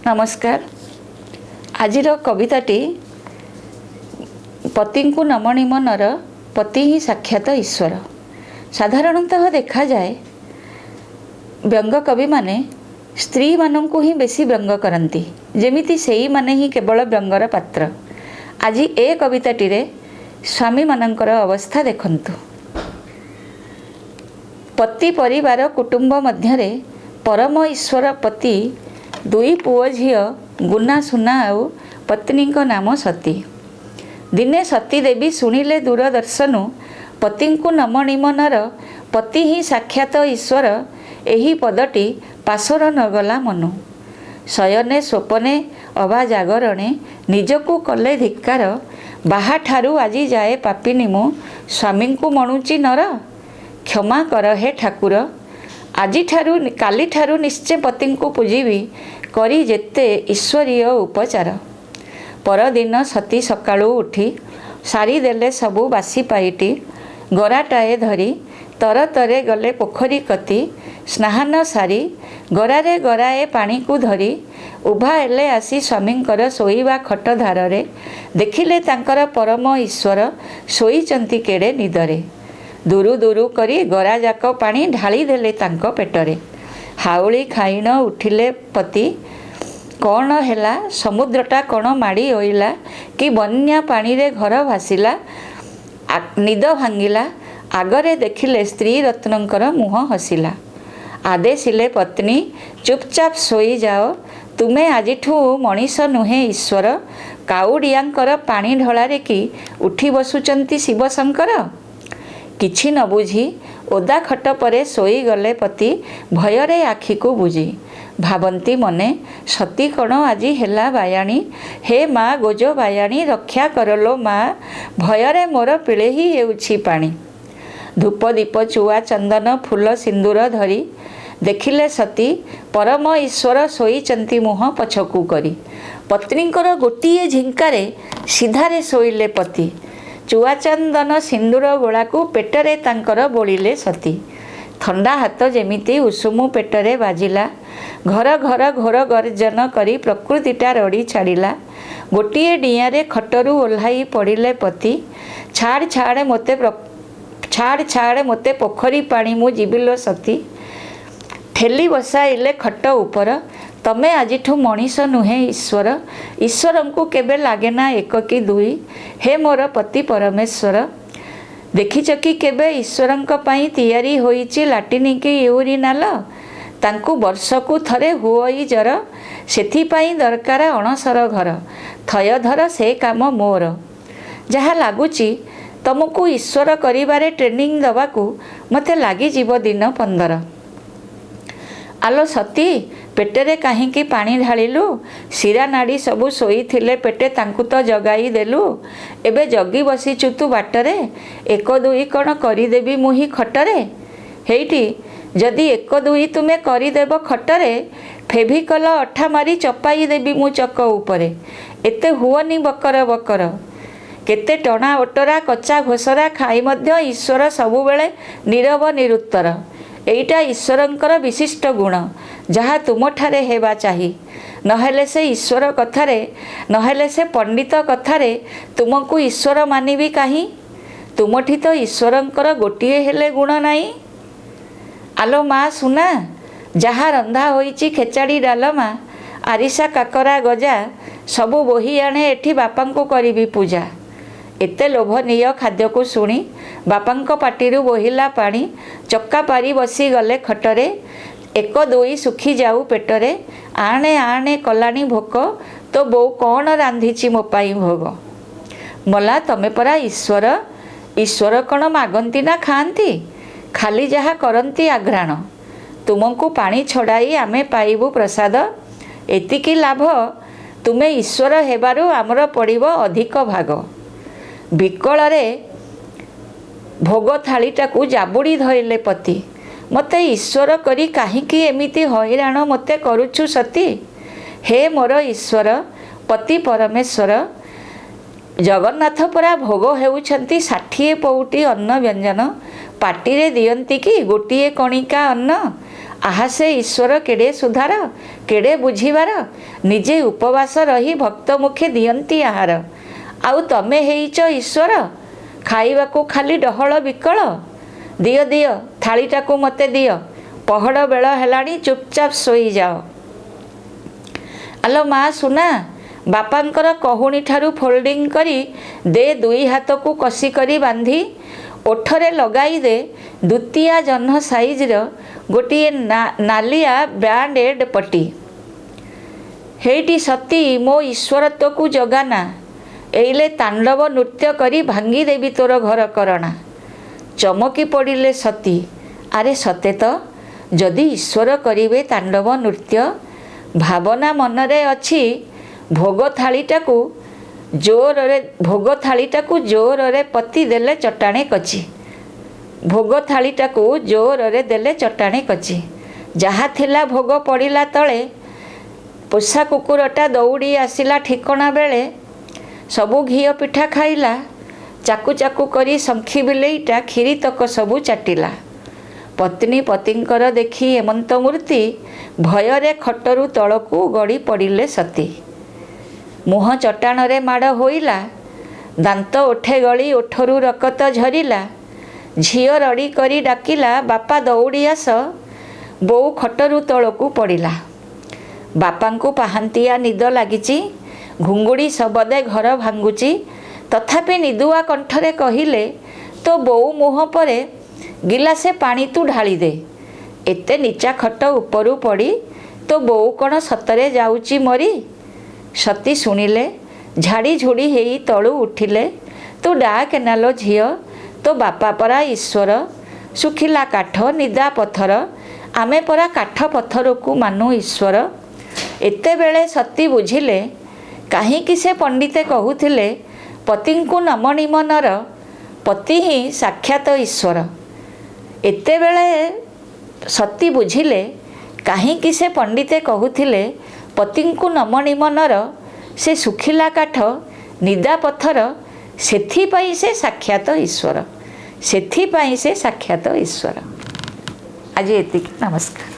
ନମସ୍କାର। ଆଜିର କବିତାଟି ପତିଙ୍କୁ ନମଣିମ ନର, ପତି ହିଁ ସାକ୍ଷାତ ଈଶ୍ୱର। ସାଧାରଣତଃ ଦେଖାଯାଏ, ବ୍ୟଙ୍ଗ କବିମାନେ ସ୍ତ୍ରୀମାନଙ୍କୁ ହିଁ ବେଶୀ ବ୍ୟଙ୍ଗ କରନ୍ତି, ଯେମିତି ସେଇମାନେ ହିଁ କେବଳ ବ୍ୟଙ୍ଗର ପାତ୍ର। ଆଜି ଏ କବିତାଟିରେ ସ୍ୱାମୀମାନଙ୍କର ଅବସ୍ଥା ଦେଖନ୍ତୁ। ପତି ପରିବାର କୁଟୁମ୍ବ ମଧ୍ୟରେ ପରମ ଈଶ୍ୱର ପତି, ଦୁଇ ପୁଅ ଝିଅ ଗୁନା ସୁନା ଆଉ ପତ୍ନୀଙ୍କ ନାମ ସତୀ। ଦିନେ ସତୀ ଦେବୀ ଶୁଣିଲେ ଦୂରଦର୍ଶନୁ, ପତିଙ୍କୁ ନମଣିମ ନର, ପତି ହିଁ ସାକ୍ଷାତ ଈଶ୍ୱର, ଏହି ପଦଟି ପାଶୋର ନଗଲା ମନୁ। ଶୟନେ ସ୍ୱପନେ ଅବା ଜାଗରଣେ ନିଜକୁ କଲେ ଧିକ୍କାର, ବାହାଠାରୁ ଆଜି ଯାଏ ପାପିନୀ ମୁଁ ସ୍ୱାମୀଙ୍କୁ ମଣୁଚି ନର। କ୍ଷମା କର ହେ ଠାକୁର, ଆଜିଠାରୁ କାଲିଠାରୁ ନିଶ୍ଚେ ପତିଙ୍କୁ ପୂଜିବି କରି ଯେତେ ଈଶ୍ୱରୀୟ ଉପଚାର। ପରଦିନ ସତୀ ସକାଳୁ ଉଠି ସାରିଦେଲେ ସବୁ ବାସି ପାଇଟି, ଗରାଟାଏ ଧରି ତରତରେ ଗଲେ ପୋଖରୀ କତି। ସ୍ନାନ ସାରି ଗରାରେ ଗରାଏ ପାଣିକୁ ଧରି ଉଭା ହେଲେ ଆସି ସ୍ୱାମୀଙ୍କର ଶୋଇବା ଖଟ ଧାରରେ। ଦେଖିଲେ ତାଙ୍କର ପରମ ଈଶ୍ୱର ଶୋଇଛନ୍ତି କେଡ଼େ ନିଦରେ। ଦୁରୁ ଦୁରୁ କରି ଗରାଯାକ ପାଣି ଢାଳିଦେଲେ ତାଙ୍କ ପେଟରେ। ହାଉଳି ଖାଇଣ ଉଠିଲେ ପତି, କ'ଣ ହେଲା? ସମୁଦ୍ରଟା କ'ଣ ମାଡ଼ି ଅଇଲା କି ବନ୍ୟା ପାଣିରେ ଘର ଭାସିଲା? ନିଦ ଭାଙ୍ଗିଲା, ଆଗରେ ଦେଖିଲେ ସ୍ତ୍ରୀ ରତ୍ନଙ୍କର ମୁହଁ ହସିଲା। ଆଦେଶିଲେ ପତ୍ନୀ, ଚୁପଚାପ ଶୋଇଯାଅ, ତୁମେ ଆଜିଠୁ ମଣିଷ ନୁହେଁ ଈଶ୍ୱର। କାଉଡ଼ିଆଙ୍କର ପାଣି ଢଳାରେ କି ଉଠି ବସୁଛନ୍ତି ଶିବଶଙ୍କର? କିଛି ନ ବୁଝି ଓଦା ଖଟ ପରେ ଶୋଇଗଲେ ପତି ଭୟରେ ଆଖିକୁ ବୁଜି। ଭାବନ୍ତି ମନେ, ସତୀ କ'ଣ ଆଜି ହେଲା ବାୟାଣୀ? ହେ ମା ଗୋଜ ବାୟାଣୀ, ରକ୍ଷା କରଲୋ ମା, ଭୟରେ ମୋର ପିଳେହି ହେଉଛି ପାଣି। ଧୂପ ଦୀପ ଚୁଆ ଚନ୍ଦନ ଫୁଲ ସିନ୍ଦୁର ଧରି ଦେଖିଲେ ସତୀ ପରମ ଈଶ୍ୱର ଶୋଇଛନ୍ତି ମୁହଁ ପଛକୁ କରି। ପତ୍ନୀଙ୍କର ଗୋଟିଏ ଝିଙ୍କାରେ ସିଧାରେ ଶୋଇଲେ ପତି। ଚୁଆ ଚନ୍ଦନ ସିନ୍ଦୁର ଗୋଳାକୁ ପେଟରେ ତାଙ୍କର ବୋଳିଲେ ସତୀ। ଥଣ୍ଡା ହାତ ଯେମିତି ଉଷୁମ ପେଟରେ ବାଜିଲା, ଘର ଘର ଘୋର ଗର୍ଜନ କରି ପ୍ରକୃତିଟା ରଡ଼ି ଛାଡ଼ିଲା। ଗୋଟିଏ ଡିଆଁରେ ଖଟରୁ ଓହ୍ଲାଇ ପଡ଼ିଲେ ପତି। ଛାଡ଼ ଛାଡ଼ ମୋତେ, ଛାଡ଼ ଛାଡ଼ ମୋତେ, ପୋଖରୀ ପାଣି ମୁଁ ଯିବିଲୋ ସତୀ। ଠେଲି ବସାଇଲେ ଖଟ ଉପର, ତମେ ଆଜିଠୁ ମଣିଷ ନୁହେଁ ଈଶ୍ୱର। ଈଶ୍ୱରଙ୍କୁ କେବେ ଲାଗେନା ଏକ କି ଦୁଇ, ହେ ମୋର ପତି ପରମେଶ୍ୱର। ଦେଖିଛ କି କେବେ ଈଶ୍ୱରଙ୍କ ପାଇଁ ତିଆରି ହୋଇଛି ଲାଟିନି କି ୟୁରିନାଲ? ତାଙ୍କୁ ବର୍ଷକୁ ଥରେ ହୁଅଇ ଜର, ସେଥିପାଇଁ ଦରକାର ଅଣସର ଘର। ଥୟ ଧର, ସେ କାମ ମୋର। ଯାହା ଲାଗୁଛି ତମକୁ ଈଶ୍ୱର କରିବାରେ ଟ୍ରେନିଂ ଦେବାକୁ ମୋତେ ଲାଗିଯିବ ଦିନ 15। ଆଲୋ ସତୀ, ପେଟରେ କାହିଁକି ପାଣି ଢାଳିଲୁ? ଶିରା ନାଡ଼ି ସବୁ ଶୋଇଥିଲେ ପେଟେ, ତାଙ୍କୁ ତ ଜଗାଇ ଦେଲୁ। ଏବେ ଜଗି ବସିଛୁ ତୁ ବାଟରେ, ଏକ ଦୁଇ କ'ଣ କରିଦେବି ମୁହିଁ ଖଟରେ? ହେଇଟି, ଯଦି ଏକ ଦୁଇ ତୁମେ କରିଦେବ ଖଟରେ, ଫେଭିକଲ ଅଠା ମାରି ଚପାଇ ଦେବି ମୁଁ ଚକ ଉପରେ। ଏତେ ହୁଅନି ବକର ବକର। କେତେ ଟଣା ଓଟରା କଚା ଘୋଷରା ଖାଇ ମଧ୍ୟ ଈଶ୍ୱର ସବୁବେଳେ ନୀରବ ନିରୁତ୍ତର। ଏଇଟା ଈଶ୍ୱରଙ୍କର ବିଶିଷ୍ଟ ଗୁଣ, ଯାହା ତୁମଠାରେ ହେବା ଚାହି। ନହେଲେ ସେ ଈଶ୍ୱର କଥାରେ, ନହେଲେ ସେ ପଣ୍ଡିତ କଥାରେ ତୁମକୁ ଈଶ୍ୱର ମାନିବି କାହିଁ? ତୁମଠି ତ ଈଶ୍ୱରଙ୍କର ଗୋଟିଏ ହେଲେ ଗୁଣ ନାହିଁ। ଆଲୋ ମା ସୁନା, ଯାହା ରନ୍ଧା ହୋଇଛି ଖେଚାଡ଼ି ଡାଲମା ଆରିସା କାକରା ଗଜା, ସବୁ ବୋହି ଆଣେ ଏଠି, ବାପାଙ୍କୁ କରିବି ପୂଜା। ଏତେ ଲୋଭନୀୟ ଖାଦ୍ୟକୁ ଶୁଣି ବାପାଙ୍କ ପାଟିରୁ ବୋହିଲା ପାଣି। ଚକା ପାରି ବସିଗଲେ ଖଟରେ, ଏକ ଦୁଇ ଶୁଖିଯାଉ ପେଟରେ, ଆଣେ ଆଣେ କଲାଣି ଭୋକ, ତୋ ବୋଉ କ'ଣ ରାନ୍ଧିଛି ମୋ ପାଇଁ ଭୋଗ? ମଲା, ତମେ ପରା ଈଶ୍ୱର। ଈଶ୍ୱର କ'ଣ ମାଗନ୍ତି ନା ଖାଆନ୍ତି? ଖାଲି ଯାହା କରନ୍ତି ଆଘ୍ରାଣ। ତୁମକୁ ପାଣି ଛଡ଼ାଇ ଆମେ ପାଇବୁ ପ୍ରସାଦ, ଏତିକି ଲାଭ। ତୁମେ ଈଶ୍ୱର ହେବାରୁ ଆମର ପଡ଼ିବ ଅଧିକ ଭାଗ। ବିକଳରେ ଭୋଗ ଥାଳିଟାକୁ ଜାବୁଡ଼ି ଧଇଲେ ପତି। ମୋତେ ଈଶ୍ୱର କରି କାହିଁକି ଏମିତି ହଇରାଣ ମୋତେ କରୁଛୁ ସତୀ? ହେ ମୋର ଈଶ୍ୱର ପତି ପରମେଶ୍ୱର, ଜଗନ୍ନାଥ ପରା ଭୋଗ ହେଉଛନ୍ତି 60 ପଉଟି ଅନ୍ନ ବ୍ୟଞ୍ଜନ, ପାଟିରେ ଦିଅନ୍ତି କି ଗୋଟିଏ କଣିକା ଅନ୍ନ? ଆହା, ସେ ଈଶ୍ୱର କେଡ଼େ ସୁଧାର, କେଡ଼େ ବୁଝିବାର! ନିଜେ ଉପବାସ ରହି ଭକ୍ତ ମୁଖେ ଦିଅନ୍ତି ଆହାର। ଆଉ ତମେ ହେଇଛ ଈଶ୍ୱର, ଖାଇବାକୁ ଖାଲି ଡହଳ ବିକଳ। ଦିଅ, ଦିଅ, ଥାଳିଟାକୁ ମୋତେ ଦିଅ। ପହଡ଼ ବେଳ ହେଲାଣି, ଚୁପଚାପ ଶୋଇଯାଅ। ଆଲୋ ମା ସୁନା, ବାପାଙ୍କର କହୁଣୀଠାରୁ ଫୋଲ୍ଡିଂ କରି ଦେ, ଦୁଇ ହାତକୁ କଷି କରି ବାନ୍ଧି ଓଠରେ ଲଗାଇ ଦେ ଦ୍ୱିତୀୟା ଜହ୍ନ ସାଇଜର ଗୋଟିଏ ନାଲିଆ ବ୍ୟାଣ୍ଡ ପଟି। ହେଇଟି ସତୀ, ମୋ ଈଶ୍ୱରତ୍ୱକୁ ଜଗାନା, ଏଇଲେ ତାଣ୍ଡବ ନୃତ୍ୟ କରି ଭାଙ୍ଗିଦେବି ତୋର ଘର କରଣା। ଚମକି ପଡ଼ିଲେ ସତୀ। ଆରେ ସତେ ତ, ଯଦି ଈଶ୍ୱର କରିବେ ତାଣ୍ଡବ ନୃତ୍ୟ! ଭାବନା ମନରେ ଅଛି, ଭୋଗ ଥାଳିଟାକୁ ଜୋରରେ ପତି ଦେଲେ ଚଟାଣେ କଚି। ଭୋଗ ଥାଳିଟାକୁ ଜୋରରେ ଦେଲେ ଚଟାଣେ କଚି। ଯାହା ଥିଲା ଭୋଗ ପଡ଼ିଲା ତଳେ। ପୋଷା କୁକୁରଟା ଦୌଡ଼ି ଆସିଲା ଠିକଣା ବେଳେ, ସବୁ ଘିଅ ପିଠା ଖାଇଲା। ଚାକୁ ଚାକୁ କରି ଶଙ୍ଖି ବିଲେଇଟା କ୍ଷୀରି ତକ ସବୁ ଚାଟିଲା। ପତ୍ନୀ ପତିଙ୍କର ଦେଖି ଏମନ୍ତ ମୂର୍ତ୍ତି, ଭୟରେ ଖଟରୁ ତଳକୁ ଗଡ଼ି ପଡ଼ିଲେ ସତୀ। ମୁହଁ ଚଟାଣରେ ମାଡ଼ ହୋଇଲା, ଦାନ୍ତ ଓଠେ ଗଳି ଓଠରୁ ରକତ ଝରିଲା। ଝିଅ ରଡ଼ି କରି ଡାକିଲା, "ବାପା, ଦୌଡ଼ି ଆସ, ବୋଉ ଖଟରୁ ତଳକୁ ପଡ଼ିଲା।" ବାପାଙ୍କୁ ପାହାନ୍ତିଆ ନିଦ ଲାଗିଚି, ଘୁଙ୍ଗୁଡ଼ି ଶବଦେ ଘର ଭାଙ୍ଗୁଚି। ତଥାପି ନିଦୁଆ କଣ୍ଠରେ କହିଲେ, "ତୋ ବୋଉ ମୁହଁ ପରେ ଗିଲାସେ ପାଣି ତୁ ଢାଳିଦେ। ଏତେ ନିଚା ଖଟ ଉପରୁ ପଡ଼ି ତୋ ବୋଉ କ'ଣ ସତରେ ଯାଉଚି ମରି?" ସତୀ ଶୁଣିଲେ, ଝାଡ଼ି ଝୁଡ଼ି ହେଇ ତଳୁ ଉଠିଲେ। "ତୁ ଡାକେନା ଲୋ ଝିଅ, ତୋ ବାପା ପରା ଈଶ୍ୱର। ଶୁଖିଲା କାଠ, ନିଦା ପଥର, ଆମେ ପରା କାଠ ପଥରକୁ ମାନୁ ଈଶ୍ୱର।" ଏତେବେଳେ ସତୀ ବୁଝିଲେ କାହିଁକି ସେ ପଣ୍ଡିତେ କହୁଥିଲେ, ପତିଙ୍କୁ ନମଣିବ ନର, ପତି ହିଁ ସାକ୍ଷାତ ଈଶ୍ୱର। ଏତେବେଳେ ସତୀ ବୁଝିଲେ କାହିଁକି ସେ ପଣ୍ଡିତେ କହୁଥିଲେ, ପତିଙ୍କୁ ନମଣିବ ନର, ସେ ଶୁଖିଲା କାଠ, ନିଦା ପଥର, ସେଥିପାଇଁ ସେ ସାକ୍ଷାତ ଈଶ୍ୱର, ସେଥିପାଇଁ ସେ ସାକ୍ଷାତ ଈଶ୍ୱର। ଆଜି ଏତିକି, ନମସ୍କାର।